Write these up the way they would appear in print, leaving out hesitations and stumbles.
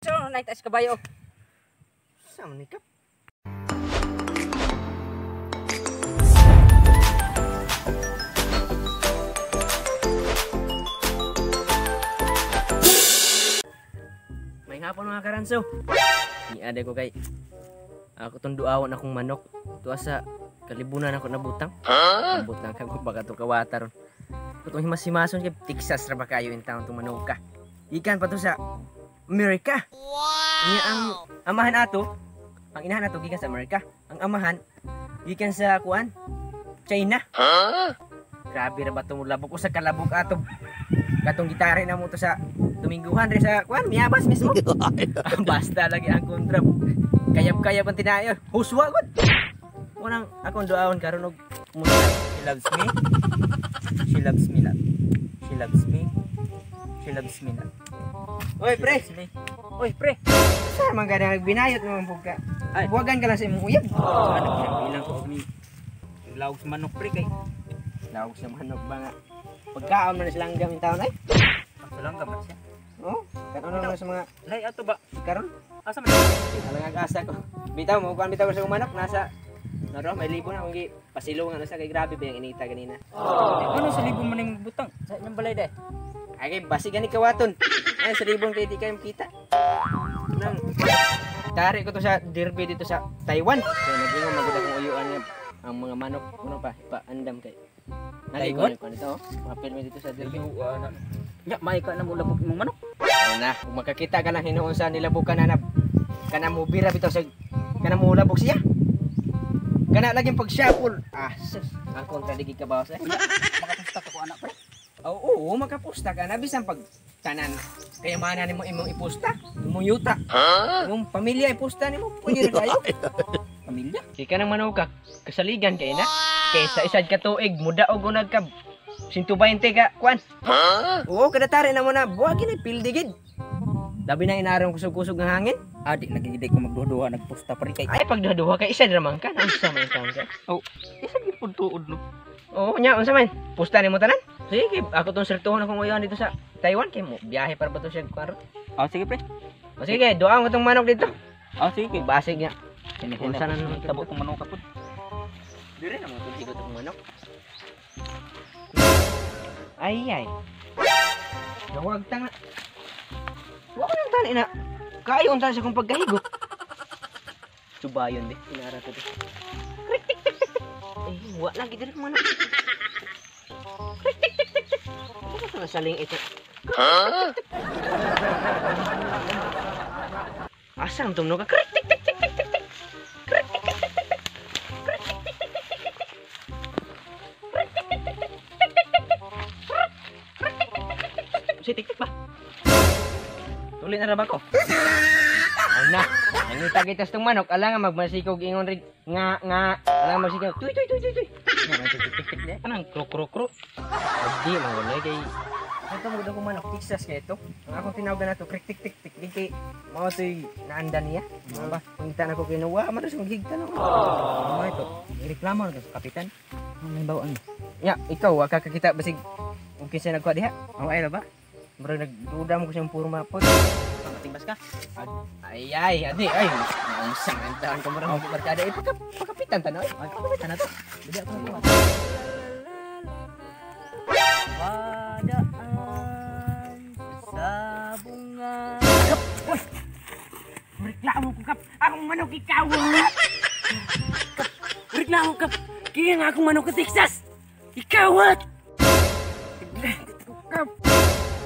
So, naitaas kabayo. Sa man ni, Kap? May hapon, mga karanso. Ni ada ko kay ako tong duawon akong manok. Tuwa sa kalibunan ako nabutang. Ambot lang kag baka to kawata ron. Kutong himas-himason kay Texas ra ba kayo in town tong manok ka. Ikan pa to sa Amerika. Wow! Niya ang amahan ato, ang inahan ato gikan sa Amerika. Ang amahan gikan sa kuan, China. Grabe ra ba tong labok usa ka labok ato. Katong gitara na mo to sa Domingguhan rin sa kuan, Miyabas mismo. Basta lagi ang kontra. Kayab-kayab ang tinayo. Huswa gud. Unang akong duaon karon og kumusta. She loves me. She loves me lot. She loves me. She loves me lot. Oy, pre. She loves me. Oy, pre. Saan man ka na nagbinayot mo man ka? Ay. Buwagan ka lang sa imong uyab. Oh, bilang ko og ni lawog sa manok, pre, kay. Lawog sa manok ba nga? Pagkaon man na silang gamit taon ay. Ang gamit siya. Oh, kanon na sa mga Lay ato ba? karon. Asa man? Alang asa ko. Bitaw mo kuan bitaw sa manok nasa Naro, may libo na akong pasilo nga nasa kay grabe ba yung inita ganina. Oh. Ano sa libo man ning butang? Sa inyong balay de. Ay kay basi gani kawaton. Ay sa libon kay di kayo makita. Nang tari ko to sa derby dito sa Taiwan. Kaya nag-ingon magud akong uyuan nga ang mga manok kuno pa ipaandam kay Taiwan? Ko nito, oh. Mga filme dito sa derby. Uyuan. Nya may ka na mo labok imong manok. Ano na, kung makakita ka lang hinuon sa nilabukan na kana mo bira bitaw sa kana mo labok siya. Kana lagi pag-shuffle. Ah, sus, ang kontra di ka ba sa? Makapusta ka ko anak, pre. Oo, oo, makapusta ka na bisan pag tanan kayamanan nimo imong ipusta, imong yuta. Imong pamilya ipusta nimo, pwede ra kayo. Pamilya. Kay kanang manok ka, kasaligan kay na. Kay sa isad ka tuig mudaog unag ka 120 ka kuan. Oo, kada tari na mo na buwagi na pildi gid. Labi na inarong kusog-kusog ng hangin. Adi lagi gid ko magduha-duha nagpusta, pre, kay. Ay pagduha-duha kay isa ra man ka, unsa man taon ka. Oh, isa gid pud tuod no. Oo, nya unsa man? Pusta nimo tanan? Sige, kay ako tong sertuhon akong uyan dito sa Taiwan kay mo biyahe para ba to siya karon. Ah, sige, pre. O sige, duang ko tong manok dito. Ah, sige. Basig nga. Kini Unsa na naman tabo tong manok kapod. Dire na mo tong higot akong manok. Ay ay. Gawag tanga. Wa ko nang tani na. Kayo unta sa akong pagkahigot. Subayon di, inara to di. Ay, wa lagi diri manok. Ano ka na saling ito? Asa ang tumno ka? Krik, tik, tik, tik, tik, tik, tik. Krik, tik, tik, tik, tik, tik. Krik, tik, tik, tik, tik, tik, tik, tik. Krik, tik, tik, tik, tik, tik, tik, tik, tik. Krik, tik, tik, tik, tik, tik, tik. Si tik tik ba? Tuloy na ra ba ko? Ano na? Nangita kita sa tong manok, ala nga magmasikog ingon rig nga nga, ala magsikog tuy tuy tuy tuy tuy. Nga tik tik tik tik. Anang kro kro kro. Di man gud kay ato mo akong manok Texas kay ito. Ang akong tinawagan nato krik tik tik tik di kay mao toy naanda niya. Mga ba? Pangita na ko kinuwa man sa higta no. Ano ito? Reklamo na sa kapitan. Ang bawaan. Ya, ikaw wa ka kakita basig ug kinsa nagkuha diha. Ang ay ra ba? Murag nagduda mo ko siyang purma pod. Matibas ka. Ay ay, adi ay. Naunsang ang taon ka murag oh. Barkada ay pakapitan ta no. Ay, pakapitan na to. Bidi ako na. Padaan sa bunga. Uy! Reklamo ko kap. Akong manok ikaw. Kap, reklamo kap. Kaya nga akong manok sa Texas. Ikaw at. Kap.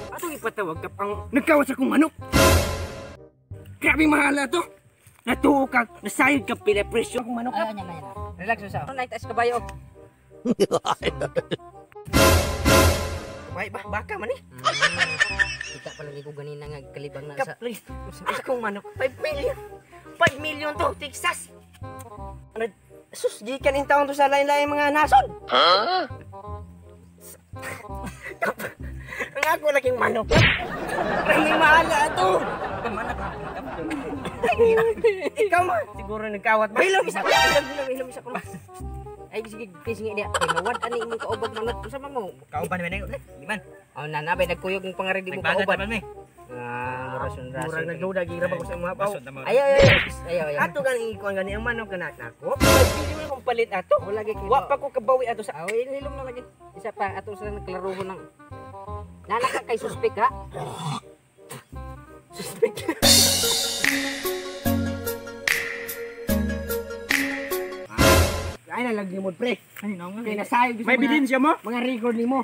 Atong ipatawag kap ang nagkawas akong manok. Grabe mahala to. Natuo ka, nasayod ka pila presyo akong manok kap. Ay, anya na. Relax sa. Naitaas kabayo. Bay ba baka man eh. Kita pa lagi ko ganina nga kalibang na sa Kap, please. Akong manok 5 million. 5 million to Texas. Ano sus gikan in taon to sa lain-lain mga nasod. Kap. Ang ako laking manok. Raming mahala to. Ikaw man siguro nagkawat ba? Hilom isa ko. Hilom, hilom, isa ko. Ay sige, sige niya. Kinawad ani imong kaubag manok unsa man mo? Kauban man di man. Oh, nanabay nagkuyog ng pangarid mo Nagbagat kauban. man mi. Ah, rason-rason. Murag nagduda gira ba ko sa mga paw. Ayaw, ayaw, ayaw, ayaw. Ato gani ikuan gani ang manok kana nako. Pili mo akong palit ato. Wala lagi Wa pa ko kabawi ato sa Aw, hilom na lagi. Isa pa ato sa nagklaruhon ng Nana ka kay suspek ha. Suspect. Ay na lagi mo pre. Kay nasayog May ebidensya mo? Mga record nimo.